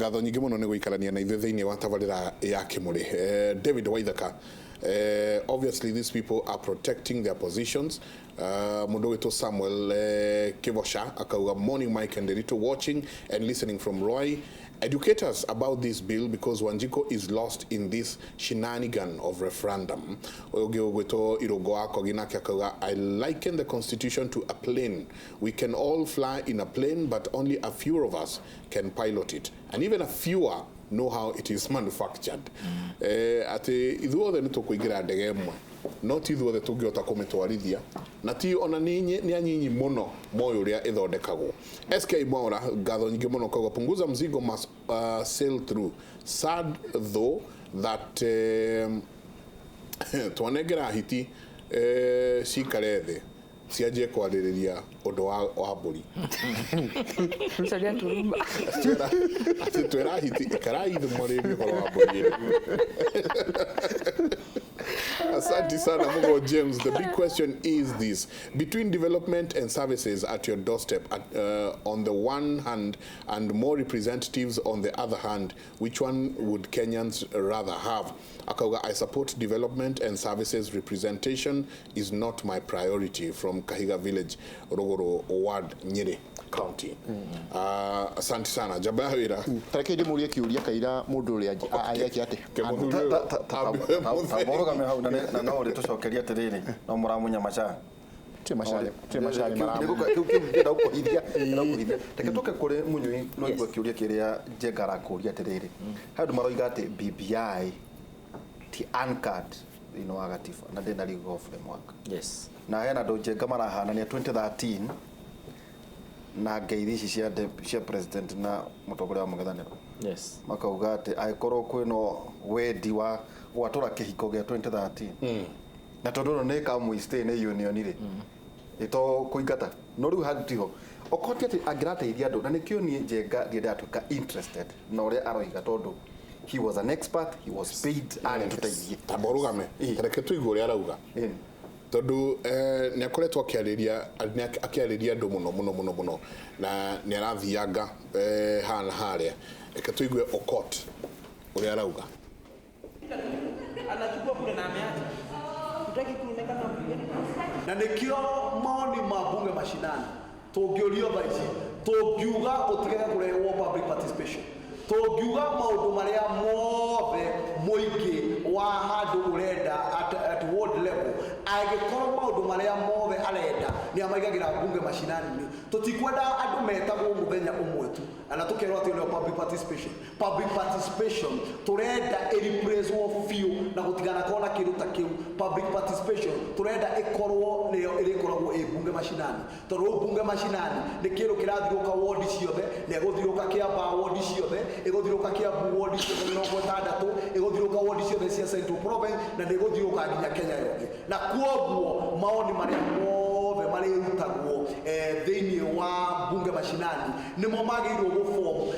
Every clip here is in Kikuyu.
Ngatho nyingĩ mũno nĩ gũikarania na ithuĩ thĩinĩ wa tabarĩra ya Kĩmũrĩ. David Waithaka, obviously these people are protecting their positions. Mũndũ witũ Samuel Kivosha akauga, "Morning, Mike and Derito, watching and listening from Roy. Educate us about this bill because Wanjiko is lost in this shenanigan of referendum." Ũyũ ũngĩ ũgwĩtwo Irũngo wa Kogi nake akauga, "I liken the constitution to a plane. We can all fly in a plane, but only a few of us can pilot it, and even a fewer know how it is manufactured." Atĩ ithuothe nĩ tũkũingĩra ndege ĩmwe, no ti ithuothe tũngĩhota kũmĩtwarithia, na ti ona nĩ anyinyi mũno moĩ ũrĩa ĩthondekagwo. SK Mwaura, ngatho nyingĩ mũno, kauga, "Punguza Mzigo must sail through. Sad though that twanengera hiti cikare thĩ cianjie kwarĩrĩria ũndũ wa mbũri." Caria turuma. Atĩ twĩra hiti ikarai thĩ mwarĩrĩrie ũhoro wa mbũri ĩno. Asante sana, Mugo James. "The big question is this: between development and services at your doorstep on the one hand and more representatives on the other hand, which one would Kenyans rather have?" Akauga, "I support development and services. Representation is not my priority." From Kahiga Village, Rogoro Ward, Nyeri County. Asante sana. Jaba wĩra. Tareke ndĩmũrie kĩũria kaira mũndũ ũrĩa ageke atĩ Kĩmũthuri ũyũ, ambe. Tamũrũgame hau na no ũrĩtũcokeria atĩrĩrĩ, no mũramunya macani. Tirĩ macani, tirĩ macani maramunya. Kĩu ndĩrenda gũkũhithia. Reke tũke kũrĩ mũnyui no igua kĩũria kĩrĩa Njenga arakũria atĩrĩrĩ, he andũ maroiga atĩ BBI ti anchored thĩinĩ wa gatiba na ndĩna legal framework. Na hena andũ, Njenga, marahanania 2013 na ngeithi ici cia president na mũtongoria wa mũng'ethanĩro. Makauga atĩ angĩkorwo kwĩna wendi wa gwatũra kĩhiko gĩa 2013, na tondũ ĩno nĩ kamwe stay nĩ union rĩ ĩto kũingata no rĩu hatiho okorwo ti atĩ angĩrateithia andũ, na nĩkĩo niĩ Njenga ndiendatuĩka interested na ũrĩa aroiga, tondũ he was an expert, he was paid arĩa tũteithie. Tamba ũrũgame. Reke tũigue ũrĩa arauga, tondũ nĩ akoretwo akĩarĩria andũ mũno mũno mũno mũno, na nĩ arathianga haha na harĩa. Reke tũigue Okot ũrĩa arauga. Anachukua kule na ameacha. Hutaki kuonekana mbugeni. Na nĩkĩo maoni ma bunge mashinani, tũngĩũrio thaa ici, tũngiuga gũtigage kũrehwo public participation, tũngiuga maũndũ marĩa mothe mũingĩ wa handũ ũrenda at ward level, angĩkorwo maũndũ marĩa mothe arenda nĩ amaigagĩra bunge mashinani-inĩ. Tũtikwenda andũ metagwo mũthenya ũmwe tu na tũkerwo atĩ nĩyo public participation. Public participation tũrenda ĩreplacewo biũ na gũtiganakorwo na kĩndũ ta kĩu. Public participation tũrenda ĩkorwo nĩyo ĩrĩkoragwo ĩ bunge mashinani, tondũ rĩu bunge mashinani nĩ kĩndũ kĩrathiũrũrũka wodi ciothe, na ĩgũthiũrũrũka Kĩambaa wodi ciothe, ĩgũthiũrũrũka Kiambu wodi ciothe 60, ĩgũthiũrũrũka wodi ciothe cia Central Province, na nĩ ĩgũthiũrũrũka nginya Kenya yothe. Na kwoguo maoni marĩa mothe marĩrutagwo thĩinĩ wa bunge mashinani nĩmo magĩrĩirwo gũform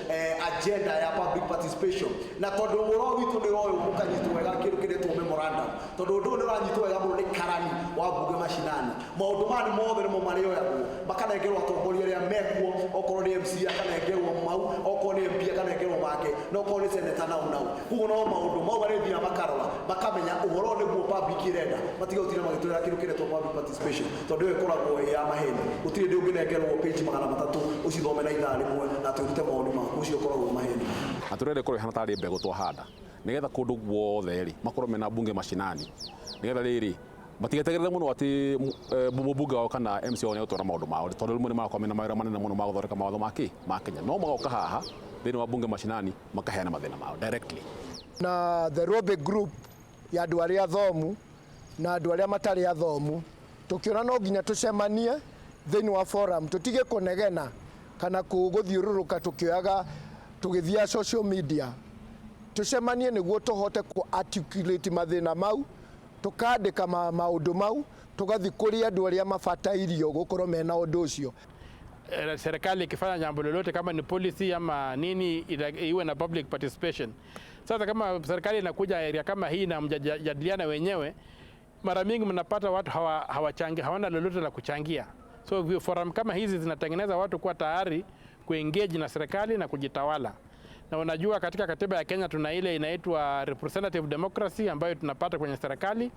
agenda ya public participation. Na tondũ ũhoro witũ nĩ ũroywo ũkanyitwo wega kĩndũ kĩretwo memorandum, tondũ ũndũ ũyũ nĩ ũranyitwo wega mũno nĩ karani wa bunge mashinani, maũndũ maya nĩ mothe nĩmo marĩoyagwo makanengerwo atongoria arĩa mekuo. Okorwo nĩ MCA akanengerwo mau, okorwo nĩ MP akanengerwo make, na okorwo nĩ senator nau nau. Koguo no maũndũ mau marĩthiaga makarora makamenya ũhoro ũyũ nĩguo public ĩrenda, matige gũtinda magĩtwĩra kĩndũ kĩretwo public participation, tondũ ĩyo ĩkoragwo ĩ ya maheni. Gũtirĩ hĩndĩ ũngĩnengerwo page 300 ũcithome na ithaa rĩmwe na atĩ ũrute mawoni maku. Ũcio ũkoragwo maheni. Na tũrenda ĩkorwo ĩhana tarĩ mbegũ twahanda, nĩgetha kũndũ guothe rĩ makorwo mena bunge mashinani, nĩgetha rĩrĩ matigetegerere mũno atĩ mũmbunge wao kana MC wao nĩegũtwara maũndũ mao, tondũ rĩmwe nĩ marakorwo mena mawĩra manene mũno ma gũthondeka mawatho ma kĩ ma Kenya, no magoka haha thĩinĩ wa bunge mashinani makaheana mathĩna mao directly. Na the lobby group ya andũ arĩa athomu na andũ arĩa matarĩ athomu, tũkĩona no nginya tũcemanie thĩinĩ wa forum, tũtige kũnegena kana gũthiũrũrũka tũkĩoyaga tũgĩthiaga social media. Tũcemanie nĩguo tũhote ku articulate mathĩna mau, tũkandĩka maũndũ mau, tũgathiĩ kũrĩ andũ arĩa mabatairio gũkorwo mena ũndũ ũcio. Serikali ikifanya jambo lolote, kama ni policy ama nini, iwe na public participation. Sasa kama serikali inakuja area kama hii na mjadiliana wenyewe, mara mingi mnapata watu hawachangi, hawana lolote la kuchangia. So forum kama hizi zinatengeneza watu kuwa tayari kuengage na serikali na kujitawala. Na unajua katika katiba ya Kenya tuna ile inaitwa representative democracy ambayo tunapata kwenye serikali,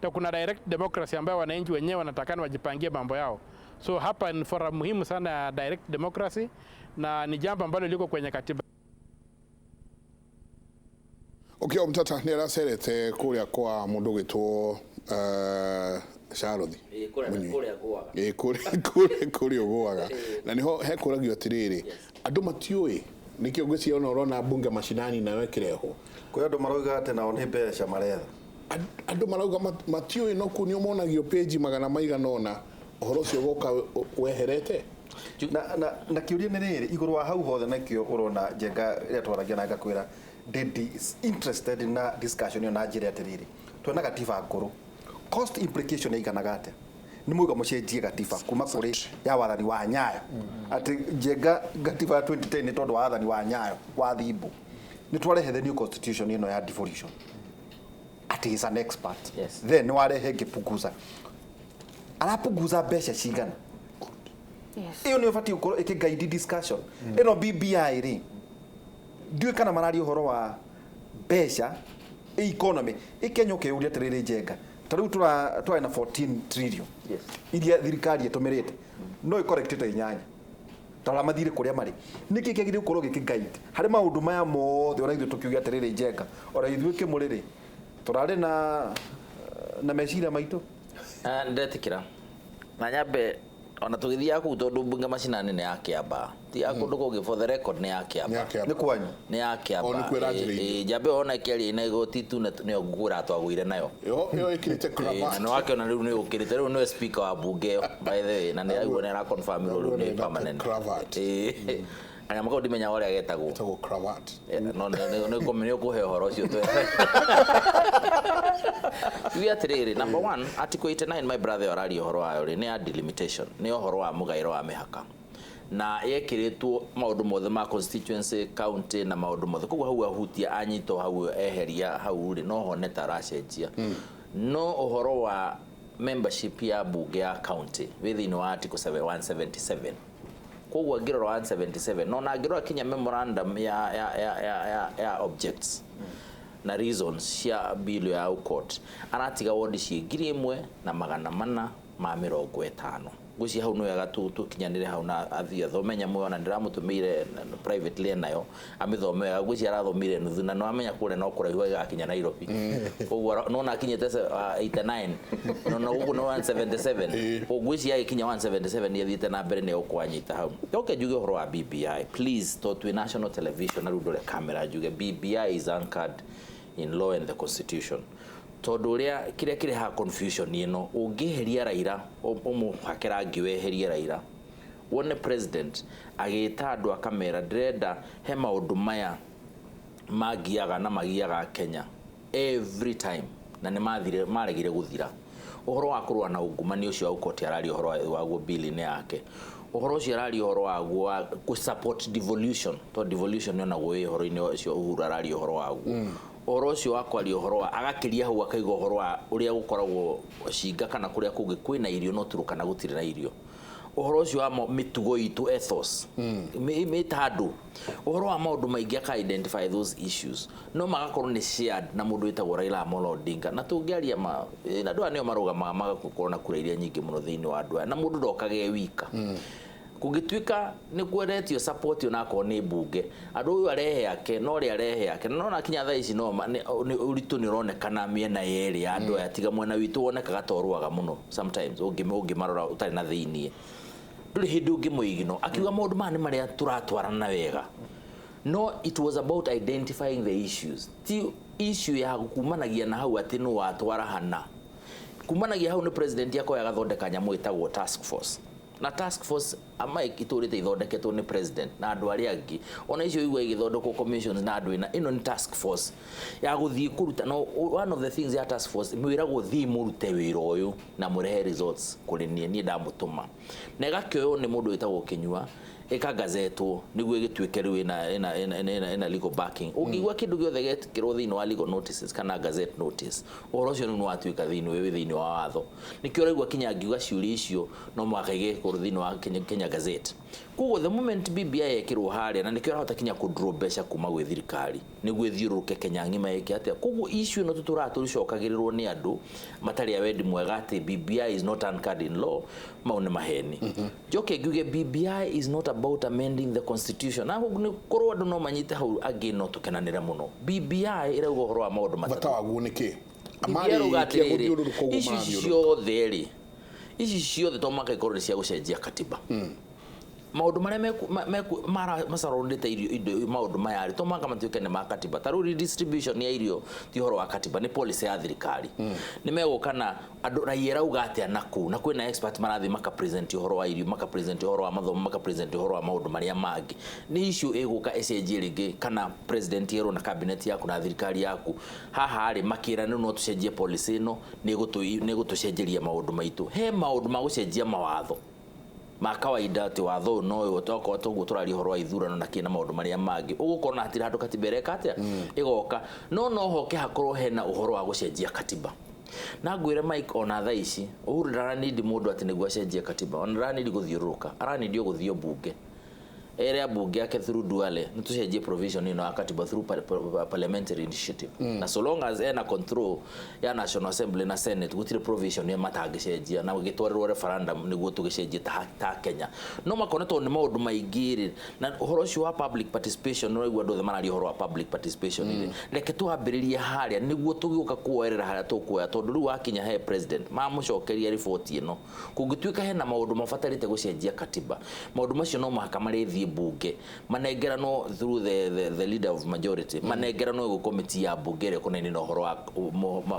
na kuna direct democracy ambayo wananchi wenyewe wanatakana wajipangie mambo yao. So hapa ni forum muhimu sana ya direct democracy na ni jambo ambalo liko kwenye katiba. Ukio Mtata nĩ aracerete kũrĩa kwa mũndũ ũgwĩtwo Charothy. Ĩĩ, kũrĩa ngũaga. Ĩĩ, kũrĩa ũgũaga na nĩho hekũragio atĩrĩrĩ, andũ matiũĩ nĩkĩo ngwĩciria ona ũrona bunge mashinani nayo ĩkĩrehwo. Kwĩ andũ marauga atĩ nao nĩ mbeca maretha. Andũ marauga matiũĩ, no kũu nĩ monagio page magana maigana ũna ũhoro ũcio ũgoka weherete. Na kĩũria nĩ rĩrĩ, igũrũ wa hau hothe nakĩo ũrona Njenga ĩrĩa twaragia na ngakwĩra ndĩ interested na discussion ĩyo na njĩra atĩrĩrĩ, twena gatiba ngũrũ, cost implication ĩiganaga atĩa? Nĩ mũiga mũcenjie gatiba kuma kũrĩ ya wathani wa Nyayo, atĩ Njenga gatiba ya 2010 nĩ tondũ wa wathani wa Nyayo wa Thimbo, nĩ twarehe the new constitution ĩno ya devolution, atĩ is an expert. Yes. Then nĩ warehe ngĩpunguza, arapunguza mbeca cigana? Ĩyo nĩyo ĩbatiĩ gũkorwo ĩkĩ discussion ĩno. BBI rĩ, ndiũĩ kana mararia ũhoro wa mbeca, economy ĩkenya. Ũkĩũria atĩrĩrĩ Njenga, ta rĩu tũrarĩ na 14 trillion iria thirikari ĩtũmĩrĩte, no ĩkorektĩte inyanya, tarora mathirĩ kũrĩa marĩ. Nĩkĩ kĩagĩrĩire gũkorwo gĩkĩ guide harĩ maũndũ maya mothe? Ona ithuĩ tũkiuge atĩrĩrĩ Njenga, ona ithuĩ kĩmũrĩ rĩ, tũrarĩ na meciria maitũ. Ndetĩkĩra na nyambe ona tũgĩthiaga kũu, tondũ bunge macinani nĩ ya Kĩambaa, ti ya kũndũ kũngĩ. For the record, nĩ ya Kĩambaa. Nĩ kwanyu. Nĩ ya Kĩambaa. O, nĩ kwĩra njĩra. Ĩ, njambe ona ĩkĩaria na igoti tu nĩyo ngũra twagũire nayo. Ĩyo ĩkĩrĩte Na cravat. nĩ wakĩona rĩu nĩ ũkĩrĩte, rĩu nĩwe speaker wa bunge ĩyo, by the way, na nĩ araigua nĩ araconfirm rĩu nĩ permanent. Cravat. Ĩ, kanyamũ kau ndimenyaga ũrĩa getagwo. Getagwo cravat. No nĩ ũkũhe ũhoro ũcio. Tuge atĩrĩrĩ, number one, article 89, my brother, araria ũhoro wayo rĩ, nĩ ya delimitation, nĩ ũhoro wa mũgaĩro wa mĩhaka, na yekĩrĩtwo maũndũ mothe ma constituency, county na maũndũ mothe. Koguo hau ahutia anyitwo hau eheria hau rĩ, no hone ta aracenjia. No ũhoro wa membership ya bunge ya county wĩ thĩinĩ wa article 177. Koguo angĩrora 177, no na angĩrora kinya memorandum ya objects na reasons cia bill ya court, aratiga wodi ciĩ 1450. Ngwĩciria hau nĩ wega tũkinyanĩre hau na athiĩ athome nyamũ ĩyo, na ndĩramũtũmĩire privately nayo amĩthome wega. Ngwĩciria arathomire nuthu na nĩwamenya kũrĩa no kũraihu agĩgakinya Nairobi. Koguo nona akinyĩte 89, no gũkũ nĩ 177. Koguo ngwĩciria agĩkinya 177 nĩ athiĩte na mbere, nĩ egũkwanyita hau. Njoke njuge ũhoro wa BBI, please, tondũ twĩ national television na rĩu ndore kamera, njuge BBI is anchored in law and the constitution, tondũ ũrĩa kĩrĩa kĩrehaga confusion ĩno, ũngĩeheria Raila, ũmũhake rangi weherie Raila, wone president agĩta andũ akamera ndĩrenda he maũndũ maya mangiaga na magiaga Kenya every time, na nĩ mathire maregire gũthira. Ũhoro wa kũrũa na ungumania ũcio wa ukoti araria ũhoro waguo bill-inĩ yake, ũhoro ũcio araria ũhoro waguo wa kũ support devolution, tondũ devolution yonaguo wĩ ũhoro-inĩ ũcio Uhuru araria ũhoro waguo, ũhoro ũcio wa kwaria ũhoro wa agakĩria hau akaiga ũhoro wa ũrĩa gũkoragwo cinga kana kũrĩa kũngĩ kwĩna irio no Turkana gũtirĩ na irio, ũhoro ũcio wa mĩtugo itũ, ethos mĩ ta andũ, ũhoro wa maũndũ maingĩ aka identify those issues no magakorwo nĩ shared na mũndũ wĩtagwo Raila Amolo Odinga. Na tũngĩaria ma andũ aya nĩo marũgamaga magakorwo na kura iria nyingĩ mũno thĩinĩ wa andũ aya, na mũndũ ndokaga e wika. Kũngĩtuĩka nĩ kweretio support onakorwo nĩ mbunge, andũ ũyũ arehe yake no ũrĩa arehe yake, na nona kinya thaa ici no ũritũ nĩ ũronekana mĩena yerĩ ya andũ aya, tiga mwena witũ wonekaga ta ũrũaga mũno sometimes ũngĩmarora ũtarĩ na thĩiniĩ, ndũrĩ hĩndĩ ũngĩmũigino akiuga maũndũ maya nĩ marĩa tũratwarana wega. No it was about identifying the issues, ti issue ya kumanagia na hau atĩ nũ watwara hana. Kumanagia hau nĩ president akoya agathondeka nyamũ ĩtagwo task force, na task force ama itũrĩte ithondeketwo nĩ president na andũ arĩa angĩ, ona icio igua igĩthondekwo commissions na andũ ĩna ĩno nĩ task force ya gũthiĩ kũruta. No one of the things ya task force, mwĩragwo thiĩ mũrute wĩra ũyũ na mũrehe results kũrĩ niĩ, niĩ ndamũtũma, na ĩgakĩoywo nĩ mũndũ wĩtagwo Kĩnyua, ĩkagazetwo nĩguo ĩgĩtuĩke rĩu ĩna legal backing. Ũngĩigua kĩndũ gĩothe gekĩrwo thĩinĩ wa legal notices kana gazette notice, ũhoro ũcio rĩu nĩ watuĩka thĩinĩ wĩ thĩinĩ wa watho. Nĩkĩo ũraigua kinya ngiuga ciũria icio no mũhaka igĩkorwo thĩinĩ wa Kenya. Kenya Gazette. Koguo the moment BBI yekĩrwo harĩa, na nĩkĩo ĩrahota kinya kũ-draw mbeca kuma gwĩ thirikari nĩguo ĩthiũrũrũke Kenya ng'ima ĩke atĩa. Koguo issue ĩno tũtũraga tũcokagĩrĩrwo nĩ andũ matarĩ a wendi mwega atĩ BBI is not anchored in law, mau nĩ maheni. Njoke ngiuge BBI is not about amending the constitution, na nĩ korwo andũ no manyite hau angĩ no tũkenanĩre mũno. BBI ĩrauga ũhoro wa maũndũ matatũ. Bata waguo nĩ kĩ? BBI ĩrauga Marĩkia atĩrĩrĩ, gũthiũrũrũka ũguo ici marathiũrũrũka. ciothe rĩ, ici ciothe to mũhaka ikorwo nĩ cia gũcenjia katiba. Maũndũ marĩa macarondĩte irio indo maũndũ maya rĩ, to mũhaka matuĩke nĩ ma katiba. Ta rĩu redistribution ya irio ti ũhoro wa katiba, nĩ policy ya thirikari. Nĩ megũka na andũ raia ĩrauga atĩa na kũu, na kwĩna expert marathiĩ maka present ũhoro wa irio, maka present ũhoro wa mathomo, maka present ũhoro wa maũndũ marĩa mangĩ. Nĩ issue ĩgũka ĩcenjie rĩngĩ, kana president yerwo na cabinet yaku na thirikari yaku haha rĩ makĩra no tũcenjie policy ĩno, nĩ ĩgũtũcenjeria maũndũ maitũ. He maũndũ ma gũcenjia mawatho ma kawaida, atĩ watho ũyũ no ũyũ, tokorwo toguo tũraria ũhoro wa ithurano na kĩna maũndũ marĩa mangĩ, ũgũkorwo na hatirĩ handũ katiba ĩreka atĩa ĩgoka, no hoke hakorwo hena ũhoro wa gũcenjia katiba. Na ngwĩre Mike, ona thaa ici Uhuru ndaranindi mũndũ atĩ nĩguo acenjie katiba, ona ndaranindi gũthiũrũrũka, aranindi o gũthiĩ mbunge ere ambunge ake through Duale nĩ tũcenjie provision ĩno ya katiba through parliamentary initiative. Na so long as ena control ya National Assembly na Senate, gũtirĩ provision ĩyo matangĩcenjia na gĩtwarĩrwo referendum nĩguo tũgĩcenjie ta Kenya. No makona tondũ nĩ maũndũ maingĩ rĩ, na ũhoro ũcio wa public participation, nĩ ũraigua andũ othe mararia ũhoro wa public participation rĩ, reke twambĩrĩrie harĩa nĩguo tũgĩũka kuoerera harĩa tũkuoya, tondũ rĩu wakinya he president mamũcokeria riboti ĩno, kũngĩtuĩka hena maũndũ mabatarĩte gũcenjia katiba, maũndũ macio no mũhaka marĩthiĩ mbunge manengeranwo through the leader of majority, manengeranwo gwĩ committee ya mbunge ĩrĩa ĩkonainie na ũhoro wa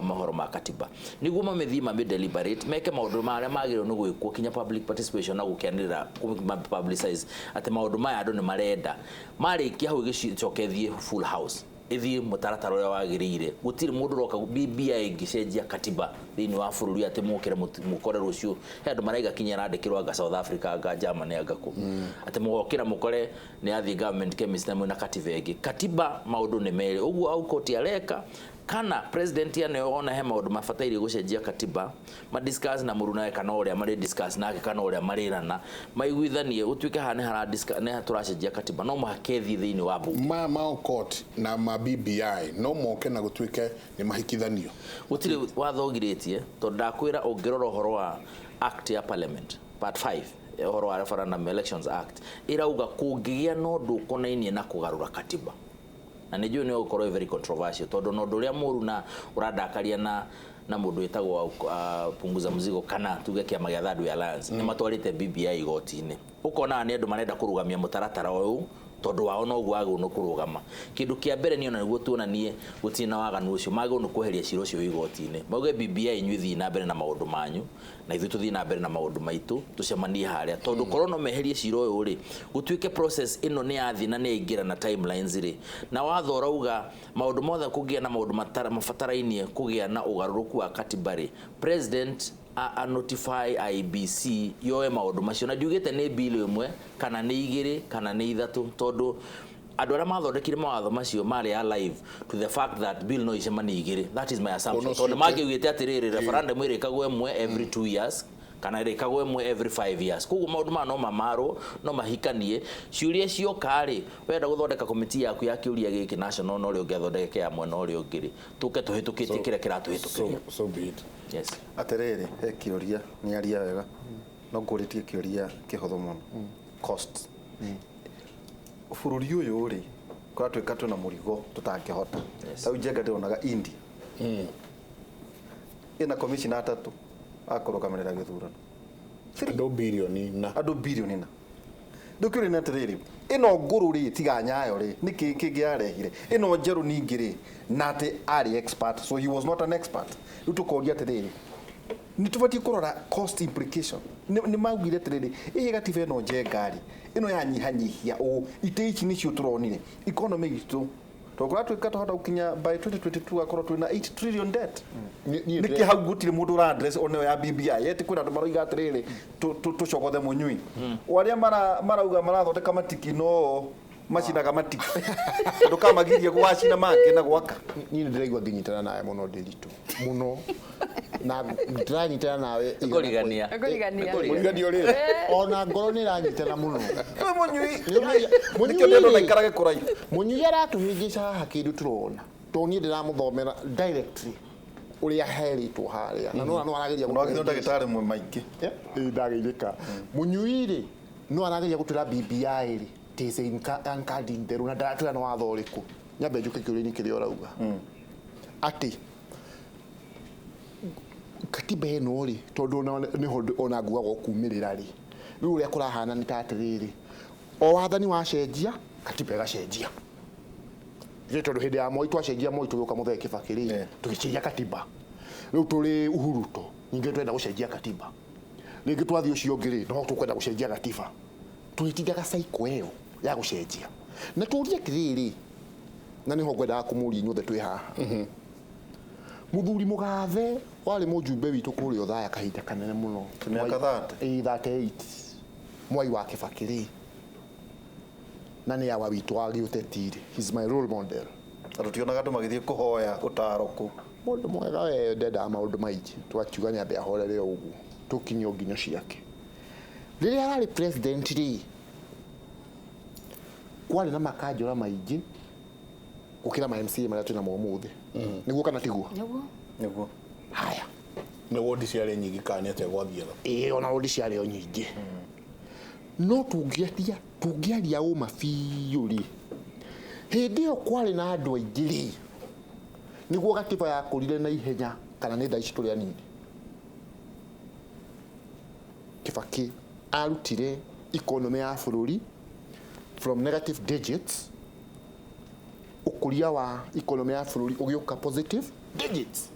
mohoro ma katiba, nĩguo mamĩthiĩ mamĩ deliberate, meke maũndũ marĩa magĩrĩirwo nĩ gwĩkwo, kinya public participation na gũkĩanĩrĩra publicize atĩ maũndũ maya andũ nĩ marenda. Marĩkia hau ĩgĩcoke ĩthiĩ full house, ĩthiĩ mũtaratara ũrĩa wagĩrĩire. Gũtirĩ mũndũ ũroka BBI ĩngĩcenjia katiba thĩinĩ wa bũrũri atĩ mũkĩre mũkore rũciũ he andũ maraiga kinya arandĩkĩrwo anga South Africa, anga Germany, anga kũ, atĩ mũgokĩra mũkore nĩ athiĩ government chemist na mwĩna katiba ĩngĩ. Katiba maũndũ nĩ merĩ ũguo Aukot areka, kana president ya ona he maũndũ mabataire gũcenjia katiba, ma discuss na mũrunawe kana ũrĩa marĩ discuss nake kana ũrĩa marĩrana maiguithanie, gũtuĩke haha nĩ hara discuss nĩ tũracenjia katiba, no mũhaka ĩthiĩ thĩinĩ wa bunge. Ma Aukot na ma BBI no moke na gũtuĩke nĩ mahikithanio. Gũtirĩ watho ũgirĩtie, tondũ ndakwĩra ũngĩrora ũhoro wa act ya parliament part 5, ũhoro wa Referendum Elections Act, ĩrauga kũngĩgĩa na ũndũ ũkonainie na kũgarũra katiba, na nĩ njũĩ nĩ ũgũkorwo very controversial, tondũ na ũndũ ũrĩa mũru na ũrandakaria na mũndũ wĩtagwo Punguza Mzigo kana tuge kĩama gĩa Third Way Alliance, nĩ matwarĩte BBI igoti-inĩ. Ũkona nĩ andũ marenda kũrũgamia mũtaratara ũyũ tondũ wao noguo wagĩrĩirwo nĩ kũrũgama. Kĩndũ kĩa mbere nĩ ona nĩguo tuonanie gũtirĩ na waganu ũcio, magĩrĩirwo nĩ kweheria cira ũcio igoti-inĩ, mauge BBI inyuĩ thiĩ na mbere na maũndũ manyu na ithuĩ tũthiĩ na mbere na maũndũ maitũ, tũcemanie harĩa. Tondũ korwo no meherie cira ũyũ rĩ, gũtuĩke process ĩno nĩ yathiĩ na nĩ yaingĩra na timelines rĩ, na watho ũrauga maũndũ mothe kũgĩa na maũndũ mabatarainie kũgĩa na ũgarũrũku wa katiba rĩ, president a notify IEBC yoe maũndũ macio. Na ndiugĩte nĩ bill ĩmwe kana nĩ igĩrĩ kana nĩ ithatũ, tondũ andũ arĩa mathondekire mawatho macio marĩ alive to the fact that bill no icemanie igĩrĩ. That is my assumption, Ono tondũ ciũke. mangĩugĩte atĩrĩrĩ, referendum ĩrĩkagwo ĩmwe every 2 years kana ĩrĩkagwo ĩmwe every 5 years. Koguo maũndũ maya no mamarwo, no mahikanie. Ciũria cioka rĩ, wenda gũthondeka komiti yaku ya kĩũria gĩkĩ national, na ũrĩa ũngĩ athondeke ya mwena ũrĩa ũngĩ rĩ, tũke tũhĩtũkĩtie kĩrĩa kĩratũhĩtũkĩria. So be it. Yes. Atĩrĩrĩ, he kĩũria nĩ aria wega, no ngũrĩtie kĩũria kĩhũthũ mũno. Cost bũrũri ũyũ rĩ, kũratuĩka twĩna mũrigo tũtangĩhota. Ta rĩu Njenga ndĩronaga India ĩna commissioner atatũ a kũrũgamĩrĩra gĩthurano. Andũ birioni na andũ birioni na rĩu kĩũria nĩ atĩrĩrĩ, ĩno ngũrũ rĩ, tiga Nyayo rĩ, nĩkĩ kĩngĩ yarehire ĩno njerũ ningĩ rĩ, na atĩ arĩ expert, so he was not an expert. Rĩu tũkoria atĩrĩrĩ, nĩ tũbatiĩ kũrora cost implication. Nĩ maugire atĩrĩrĩ, ĩhĩ gatiba ĩno Njenga rĩ, ĩno yanyihanyihia ũũ, itĩ ici nĩcio tũronire economy itũ, tondũ kũratuĩka twahota gũkinya by 2022 akorwo twĩna 8 trillion debt. Nĩkĩ hau gũtirĩ mũndũ ũra address ona ĩyo ya BBI? Yeti kwĩna andũ maroiga atĩrĩrĩ, tũcogothe mũnyui, o arĩa marauga marathondeka matikino. Macinaga mati. Ndukamagirie gwacina mangĩ na gwaka. Niĩ nĩ ndĩraigua ngĩnyitana nawe mũno Ndiritu mũno na ndĩranyitana nawe Kũrigania. Kũrigania. Kũrigania rĩ. Ona ngoro nĩ ĩranyitana mũno. Mũnyui. Mũnyui Nĩkĩo ndĩrona rĩ. ikarage kũraihu. Mũnyui aratũhĩngĩca haha kĩndũ tũrona tondũ niĩ ndĩramũthomera directly ũrĩa herĩtwo harĩa na no arageria No agithwo ndagĩtarĩ mwe maingĩ. Ĩĩ ndageithĩka. Mũnyui rĩ no arageria gũtwĩra BBI rĩ tĩce ankandi ntheru na ndaratwĩra nĩ watho ũrĩkũ. Nyambe njũke kĩũria-inĩ kĩrĩa ũrauga atĩ katiba ĩno rĩ tondũ nĩho ona nguaga kumĩrĩra rĩ rĩu ũrĩa kũrahana nĩ ta atĩrĩrĩ o wathani wacenjia katiba ĩgacenjia. Githĩ tondũ hĩndĩ ya Moi twacenjia Moi tũgĩũka Mũthee Kĩbakĩ rĩ tũgĩcenjia katiba. Rĩu tũrĩ Uhuru to ningĩ twenda gũcenjia katiba. Rĩngĩ twathiĩ ũcio ũngĩ rĩ no tũkwenda gũcenjia katiba. Tũgĩtindaga cycle ĩyo ya gũcenjia. Na tũrie atĩrĩrĩ na nĩho ngwendaga kũmũria inyuothe twĩ haha. Mũthuri mũgathe warĩ mũjumbe witũ kũrĩa Othaya kahinda kanene mũno. Mĩaka 30. Ĩĩ 38. Mwai wa Kĩbakĩ rĩ na nĩ awa witũ wa gĩũteti rĩ, he's my role model. Na tũtionaga andũ magĩthiĩ kũhoya ũtaro kũu. Mũndũ mwega we ndendaga maũndũ maingĩ twakiuga nĩ ambe ahorere o ũguo tũkinyio nginyo ciake. Rĩrĩa ararĩ president rĩ kwarĩ na makanjũra maingĩ gũkĩra ma MCA marĩa twĩnamo ũmũthĩ. Nĩguo kana tiguo? Nĩguo. Nĩguo. Haya. Nĩ wondi ciarĩ nyingĩ kana nĩ atĩa gwathiaga? Ĩĩ ona wondi ciarĩ o nyingĩ. No tũngĩaria tũngĩaria ũma biũ rĩ hĩndĩ ĩyo kwarĩ na andũ aingĩ rĩ nĩguo gatiba yakũrire na ihenya kana nĩ thaa ici tũrĩ anini. Kĩbakĩ arutire economy ya bũrũri from negative digits ũkũria wa economy ya bũrũri ũgĩũka positive digits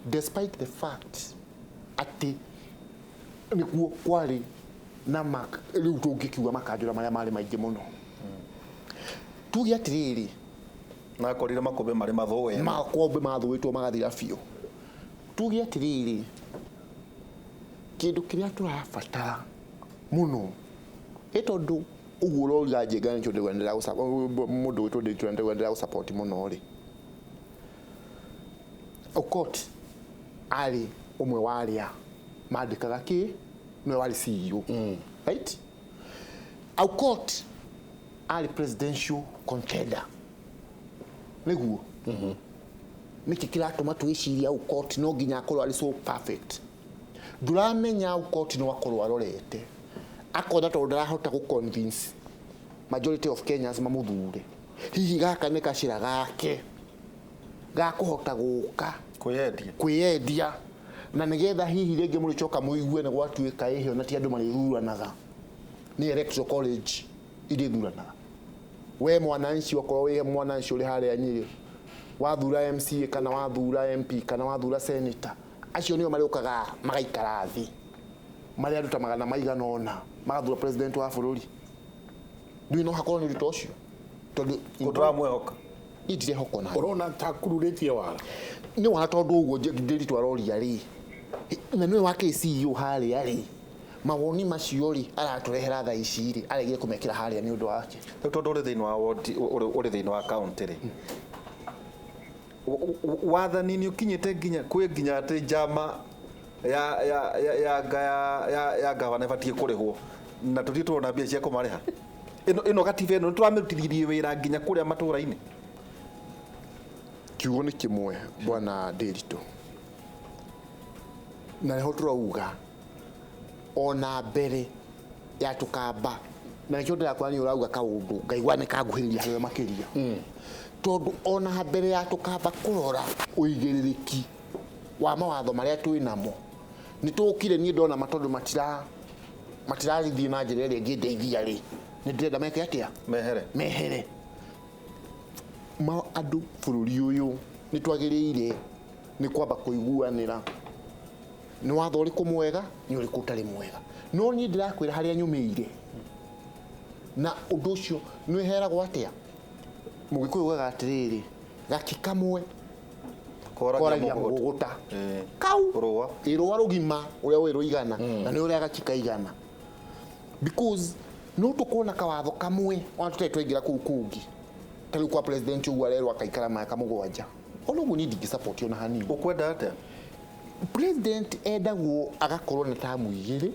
despite the fact atĩ nĩguo kwarĩ na rĩu tũngĩkiuga makanjũra marĩa marĩ maingĩ mũno. Tuge atĩrĩrĩ na akorire makũmbĩ marĩ mathũe. Makũmbĩ mathũĩtwo magathira biũ. Tuge atĩrĩrĩ kĩndũ kĩrĩa tũrabatara mũno ĩ tondũ ũguo ũroiga Njenga nĩkĩo ndĩrenda mũndũ wĩtwo ndĩrenda gũsupport mũno rĩ. Aukot arĩ ũmwe wa arĩa mandĩkaga kĩ nĩwe warĩ CEO. Right? Aukot arĩ presidential contender. Nĩguo. Nĩkĩ kĩratũma twĩcirie Aukot no nginya akorwo arĩ so perfect. Ndũramenya Aukot no akorwo arorete. Akona tondũ ndarahota gũ convince majority of Kenyans mamũthure. Hihi gaka nĩ gacĩra gake gakũhota gũka kwĩyendia kwĩyendia na nĩgetha hihi rĩngĩ mũrĩcoka mũigue nĩ gwatuĩka ĩhĩ ona ti andũ marĩthuranaga nĩ electoral college irĩthuranaga. We mwananchi okorwo wĩ mwananchi ũrĩ harĩa Nyĩrĩ wathura MCA kana wathura MP kana wathura senator acio nĩo marĩũkaga magaikara thĩ marĩ andũ ta magana maigana ũna magathura president wa bũrũri. Ndũĩ no hakorwo nĩ ũndũ ta ũcio tondũ ũtũramwĩhoka. Niĩ ndirehokwo na Ũrona ta kururĩtie wara. Nĩ wara tondũ ũguo Ndiritu aroria rĩ na nĩwe wakĩrĩ CEO harĩa rĩ mawoni macio rĩ aratũrehera thaa ici rĩ aregire kũmekĩra harĩa nĩ ũndũ wake. Rĩu tondũ ũrĩ thĩinĩ wa ward ũrĩ thĩinĩ wa county rĩ wathani nĩ ũkinyĩte nginya kwĩ nginya atĩ njama ya ya ya ya ya ya gavana ĩbatiĩ kũrĩhwo na tũthiĩ tuona mbia cia kũmarĩha. Ĩno gatiba ĩno nĩtũramĩrutithirie wĩra nginya kũrĩa matũra-inĩ. Kiugo nĩ kĩmwe bwana Ndiritu na nĩho tũrauga ona mbere ya tũkamba na nĩkĩo ndĩrakwĩra nĩ ũrauga kaũndũ ngaigua nĩ kanguhĩrĩria harĩwe makĩria. Tondũ ona mbere ya tũkamba kũrora ũigĩrĩrĩki wa mawatho marĩa twĩ namo nĩ tũkire niĩ ndona matondũ matirathiĩ na njĩra ĩrĩa ĩngĩndeithia rĩ nĩ ndĩrenda meke atĩa mehere mehere. Ma andũ bũrũri ũyũ nĩ twagĩrĩire nĩ kwamba kũiguanĩra nĩ watho ũrĩkũ mwega nĩ ũrĩkũ ũtarĩ mwega. No niĩ ndĩrakwĩra harĩa nyũmĩire na ũndũ ũcio nĩ heragwo atĩa Mũgĩkũyũ ugaga atĩrĩrĩ gaki kamwe koragia mũgũgũta kau rũa rũgima ũrĩa ũĩ rũigana na nĩ ũrĩa gaki kaigana because No tũkona kawatho kamwe ona tũtarĩ twaingĩra kũu kũngĩ, ta rĩu kwa president ũguo arerwo akaikara mĩaka 7, ona ũguo niĩ ndingĩ support ona hanini. Ũkwenda atĩa? President endagwo agakorwo na tamu 2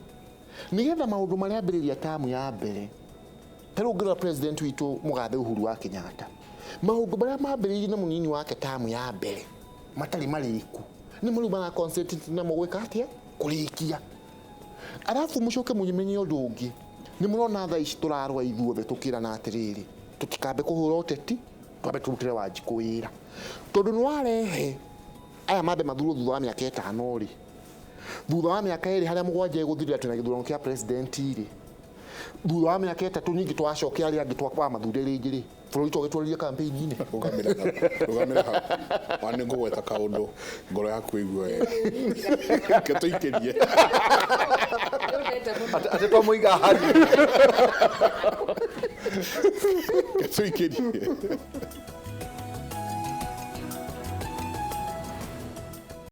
nigetha maũndũ marĩa ambĩrĩria tamu ya mbere. Ta rĩu ũngĩrora president witũ mũgathe Uhuru wa Kenyatta, maũndũ marĩa mambĩrĩirie na mũnini wake tamu ya mbere matarĩ marĩku nĩ rĩu mara concentrate namo gwĩka atĩa, kũrĩkia. Arabu mũcoke mũmenye ũndũ ũngĩ, nĩ mũrona thaa ici tũrarũa ithuothe tũkĩrana atĩrĩrĩ, tũtikambe kũhũra ũteti, twambe tũrutĩre Wanjikũ wĩra, tondũ nĩ warehe aya mambe mathurwo thutha wa mĩaka 5 rĩ, thutha wa mĩaka 2 harĩa 7 ĩgũthirĩra twĩna gĩthurano kĩa president rĩ, thutha wa mĩaka 3 ningĩ twacokia arĩa angĩ twamathure rĩngĩ rĩ, bũrũri twagĩtwarire campaign-inĩ. Rũgamĩra hau wa nĩ ngũgweta kaũndũ ngoro yaku ĩigue wega, reke tũikĩrie. Atĩ twamũiga hanini. Reke tũikĩrie.